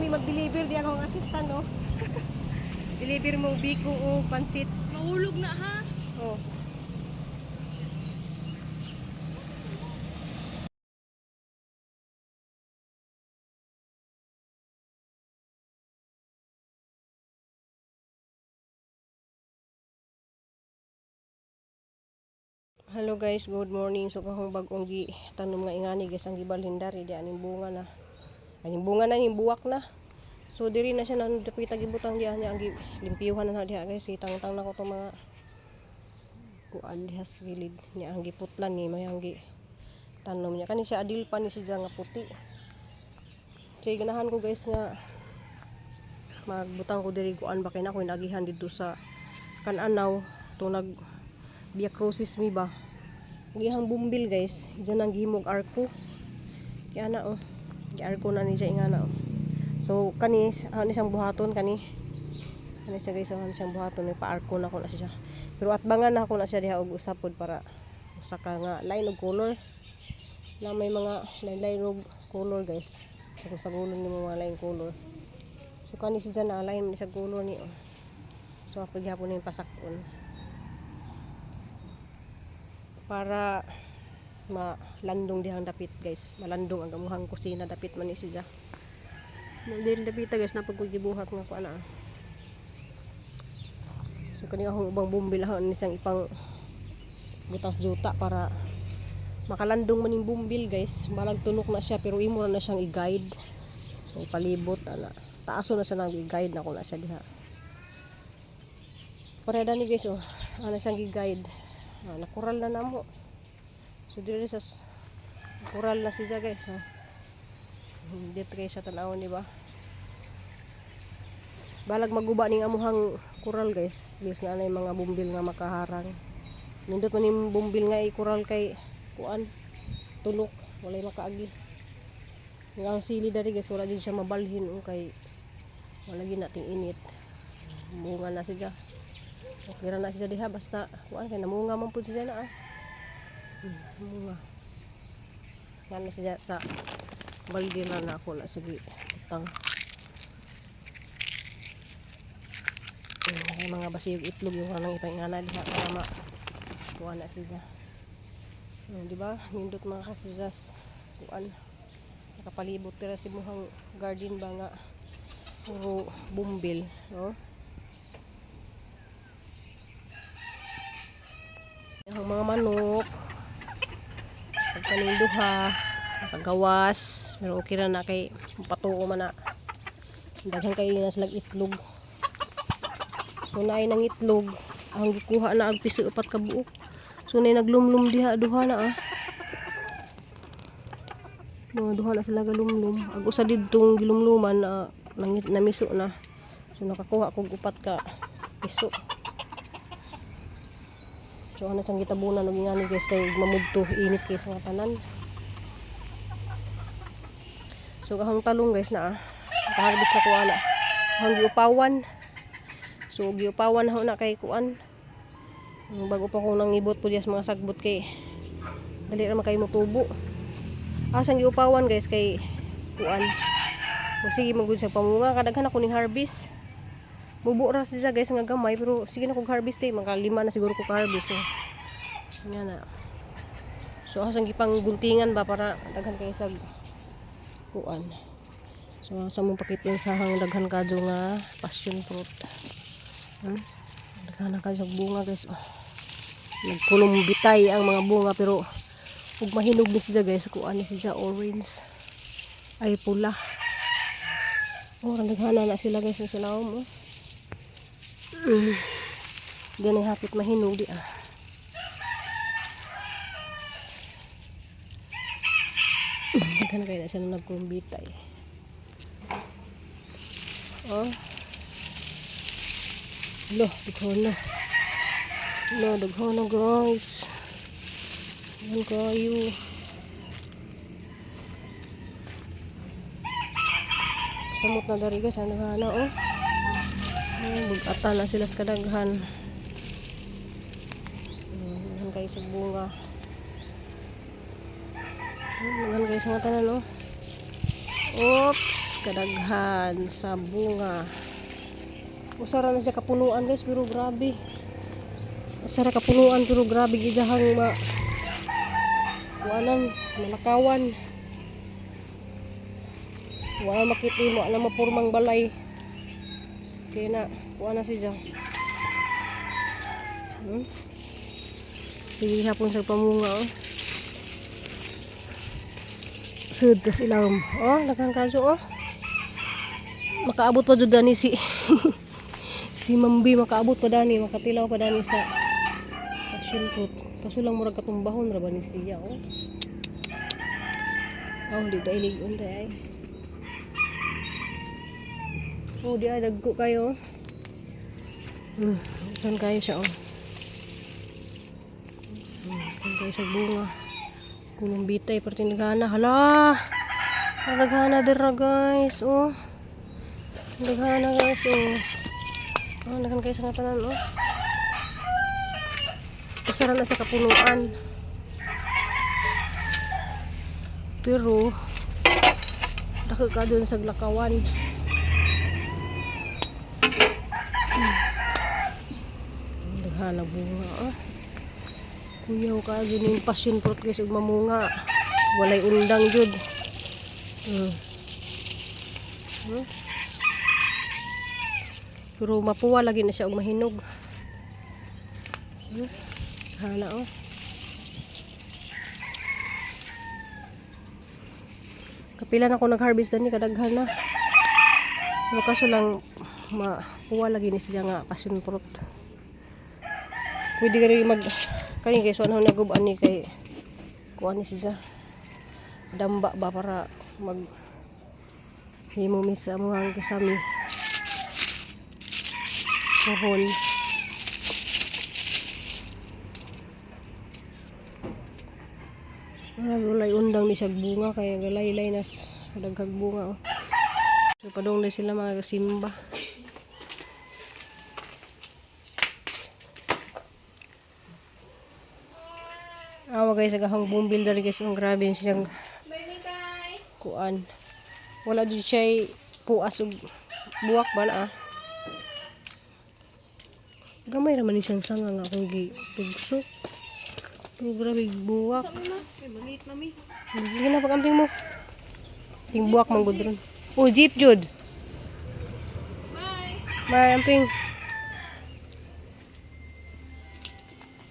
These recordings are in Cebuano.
Mi mag-deliver di akong assistant, no. Deliver mo biko o pansit. Mahulog na ha. Oh. Hello guys, good morning. So kahong bagong gi tanom nga ingani guys ang gibalhin dari di aning bunga na. Aning bunga na ning buwak na. So diri na siya nan dapita gibutang diha niya ang limpiyuhan na diha guys. Itangtang na ko tong mga kuan diha sa gilid niya ang giputlan ni may ang gi tanom niya kani siya adil pa ni siya nga puti. So ganahan ko guys nga magbutang ko diri kuan ba kay na ko inagihan didto sa kananaw to nag Via Crucis mi ba. Gihang bumbil guys, diyan ang gihimog arko. Kaya na oh. Gi arko na ni siya ingana oh. So kani ano siyang buhaton kani. Ano siya guys, ano siyang buhaton may paarko na ko na siya. Pero atbangan na ako na siya diha og usa pod para usa ka nga line og color. Na may mga line line og color guys. Sa kung sagulon nimo mga line color. So kani siya na line ni sa color ni oh. So ako gihapon na yung pasakon para malandong dihang dapit guys, malandong ang amuhang kusina dapit man ni siya no diri dapita guys napag ko gibuhat nga kuan ah. So kani akong ubang bumbil ni siyang ipang butang sa juta para makalandong man yung bumbil guys. Balag tunok na siya pero imo na siyang i-guide, ipalibot ana, taaso na siya nang i-guide na ko na siya diha. Pareha ni guys oh, ana siyang gi-guide. Ah, nakural na namo. So diri sa kural na siya guys oh. Hindi kay sa tan-awon, di ba? Balag maguba ning amuhang kural guys. At least na anay mga bumbil nga makaharang. Nindot man yung bumbil nga i-kural kay kuan tulok, walay makaagi. Nga ang sili dari guys wala din siya mabalhin oh, kay wala gid nating init. Bunga na siya. Okay ra na siya diha basta kuan kay namunga man pud siya na ah. Munga. Nga na siya sa balde na na ako na sige utang. Ay, mga basig itlog yung kanang itang ingana diha para ma kuan na siya. Di ba? Nindot mga kasijas. Kuan. Nakapalibot tira si muhang garden ba nga puro bumbil, no? Ang mga manok pagkaning duha nakagawas pero okay ra na kay patuo man na daghan kayo na silang itlog. So naay nang itlog ang gikuha na og piso upat ka buok. So naay naglumlum diha duha na ah. No, duha na sila galumlum. Ag usa didtong gilumluman na namiso na. So nakakuha kog upat ka piso. So ana siyang gitabunan og ingani guys kay mamudto init kay sa nga tanan. So kahang talong guys na ah. Nakaharvest na ko ana. Hang giupawan. So giupawan na ho na kay kuan. Ang bago pa ko nangibot po diya sa mga sagbot kay dali ra man kayo motubo. Asang giupawan guys kay kuan. Sige magud sa pamunga kadaghan ako ning harvest. Mubo ra siya guys nga gamay pero sige na kog harvest eh mga lima na siguro ko ka harvest so. Nga na. So asang gipang guntingan ba para daghan kay sag kuan. So sa mong pakita yung sahang daghan kadyo nga passion fruit. Daghan na kadyo bunga guys. Oh. Nagkulumbitay ang mga bunga pero ug mahinog ni siya guys kuan ni siya orange ay pula. Oh, daghan na sila guys sa lawom oh. Di na hapit mahinog di ah. Daghan kayo na siya na nagkumbitay. Oh. Lo, daghan na. Lo, daghan na guys. Ayan kayo. Samot na dari guys, ano na oh. Ay, bugata na sila sa kadaghan. Daghan kayo sa bunga. Daghan kayo sa mga tanan oh. Oops, Kadaghan sa bunga. Usa ra na siya kapunuan, guys, pero grabe. Usa ra kapunuan pero grabe gidahang ma kuanan, malakawan. Wala makita mo, wala mapurmang balay. Kaya na, kuha na siya. Sige hapon sa pamunga, oh. Sud tas ilawom. Oh, daghang kaso, oh. Makaabot pa jud dani si si Mambi, makaabot pa dani, makatilaw pa dani sa passion fruit. Kaso lang murag katumbahon ra ba ni siya, oh. Oh, di dailig unday ay. Oh, di ay dagko kayo. Kan kayo siya, oh. Kan kayo sa bunga. Kulong bitay perti nagana. Hala. Nagana dira, guys, oh. Nagana, guys, oh. Oh, nagana kayo sa nga tanan, oh. Usa ra na sa kapunuan. Pero dako ka dun sa lakawan. Daghana bunga, ah. Kuyaw ka jud ning passion fruit, guys, ug mamunga. Walay undang jud. Pero mapuwa lagi na siya og mahinog. Hala, oh. Kapila na ako nag-harvest dani, kadaghan na. Pero kaso lang mapuwa lagi ni siya nga passion fruit. Pwede ka rin mag kani kay so ano nagub ani kay kuan ni siya. Damba ba para mag himo mi sa amuhang kasami. Puhon. Murag walay undang ni siyag bunga kay galaylay nas daghag bunga, oh. So padung na sila mga kasimba. Awa, guys, agahang bumbil dali, guys, ang grabe siyang kuan. Wala jud siya puas og buwak ba na, ah. Gamay ra man ni siyang sanga nga akong gi tugso. Pero grabe buwak. Maliit na mi. Sige na, pag-amping mo. Ting buwak man gud ron. Oh, jeep jud. Bye. Bye, amping.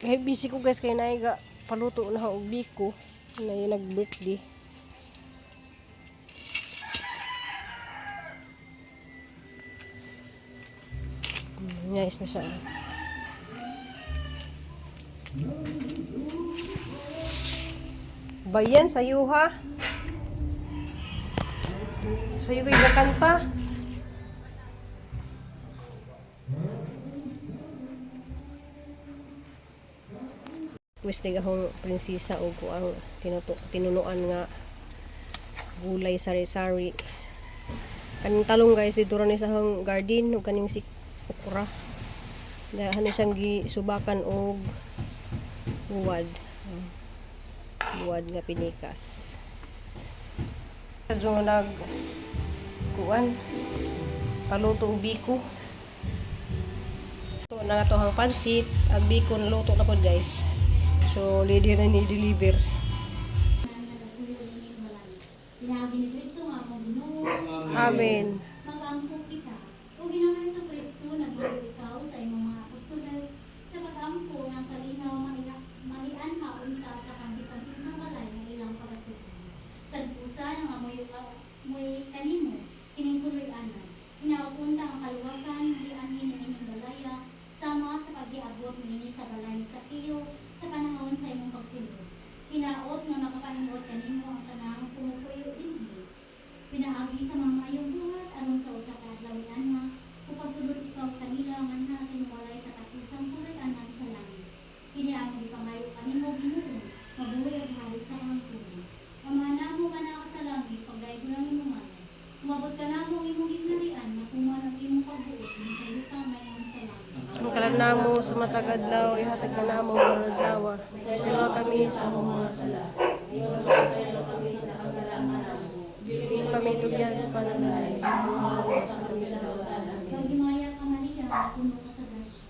Kaya busy ko, guys, kay naiga paluto na og biko na yung nag-birthday. Nice na siya. Bayan, sayo ha. Sayo kay gakanta. Wis akong prinsesa o ko ang tinunuan nga gulay sari-sari. Kaning talong, guys, dito ra ni sa akong garden ug kaning si okra. Dahan ni siyang gisubakan og buwad. Buwad nga pinikas. Sadyo nag kuan paluto og biko. Ito na nga to ang pansit, ang biko naluto na po, guys. So, ready na ni deliver. Pinaagi ni Kristo nga among Ginoo. Amen. Mag-ampo kita. O Ginoong Hesus Kristo, nagbuot ikaw sa imong mga apostoles sa pag-ampo nga ang kalinaw maianha unta sa kang bisan unsang balay nga ilang pagasukan. Sagpusa nga moy moy kanimo kining puloy-anan. Hinaot unta ang kaluwasan gianhin ang inyong balaya sama sa paggiabot niini sa balay ni Sakeo sa panahon sa imong pagsulod. Hinaot nga makapahimuot kanimo ang tanang pumupuyo dinhi. Pinaagi sa mga maayong buhat aron sa usa ka adlaw niana upasulod ikaw kanila nganha sa imong walay katapusang puloy-anan sa langit. Kini among gipangayo kanimo, Ginoo, mabuhi ug hari sa kahangturan. Ama namo nga naa ka sa langit, pagdaygo ang imong ngalan. Umabot ka namo ang imong gingharian, matuman ang imong pagbuot dinhi sa yuta mayon sa langit. Ang kalan namo sa matag adlaw, ihatag ka namo karong adlaw. Sila kami sa among mga sala. Kami Kami tugyan sa panalay, sa kami sa kamatayon. Amen. Maghimaya ka, Maria, puno ka sa grasya.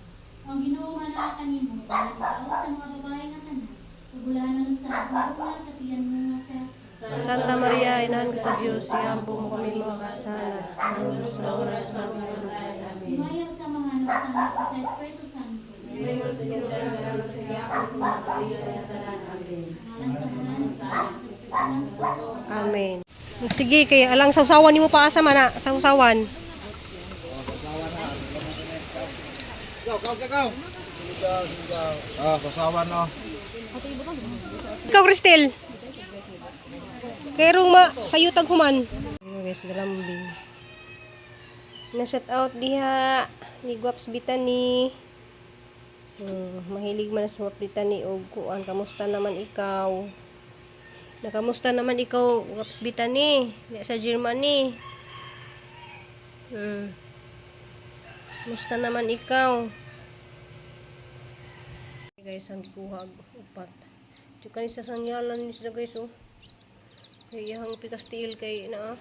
Ang Ginoo manaa kanimo, bulahan ikaw sa mga babae nga tanan, ug bulahanon sa ang bunga sa tiyan mo nga si Jesus. Santa Maria, inahan ka sa Diyos, iampo mo kami mga kasala, karon ug sa oras sa aming kamatayon. Amen. Himaya sa Amahan ug sa Anak ug sa Espiritu Santo. Ngayon sa karon sa gyapon sa makatuigan nga tanan. Amen. Ngalan sa Amahan ug sa Anak ug sa Espiritu Santo. Amen. Sige, kay alang sawsawan nimo pa asa man na, sawsawan. Ikaw, ikaw, ikaw. Ah, kasawa no. Ikaw, Cristel. Kay rong ma sayutag human. Ano guys, galambing. Na shout out diha ni Guaps Bitani. Mahilig man sa Guaps Bitani og kuan, kamusta naman ikaw? Nakamusta naman ikaw, Guaps Bitani? Diha sa Germany. Kamusta naman ikaw? Guys, ang gikuha upat. Tsaka ni sa sangyalan ni siya guys oh. Kay iyang pikas tiil kay na ah.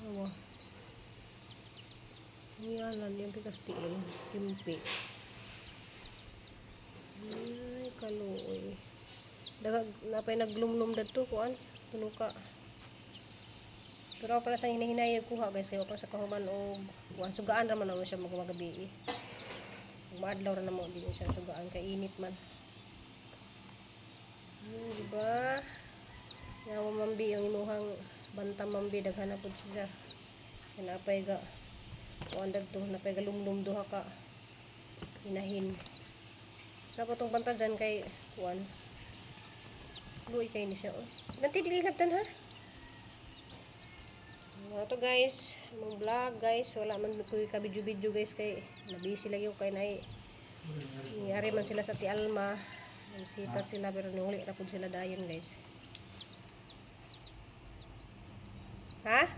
Awa. Sangyalan yung pikas tiil. Kimpi. Ay, kaluoy. Daga, napay naglumlum dadto kuan. Puno ka. Pero ako pala sa hinahinay kuha guys kay wa pa sa kahuman og kuan sugaan ra man ako siya magmagabi eh. Maadlaw ra namo din siya sugaan kay init man. Di ba? Yawa mambi ang imuhang bantam mambi daghan na pud sila. Kay napay ga kuan dagto napay ga lumlum duha ka inahin. Sa pa tong banta dyan kay kuan. Luoy kay ni siya. Oh. Nanti dili labtan ha. Mga to guys, among vlog guys, wala man ko ka video video guys kay nabisi lagi ko kay nay. Nangyari man sila sa Ti Alma. Nagsita sila pero nungli ra pud sila dayon guys. Ha?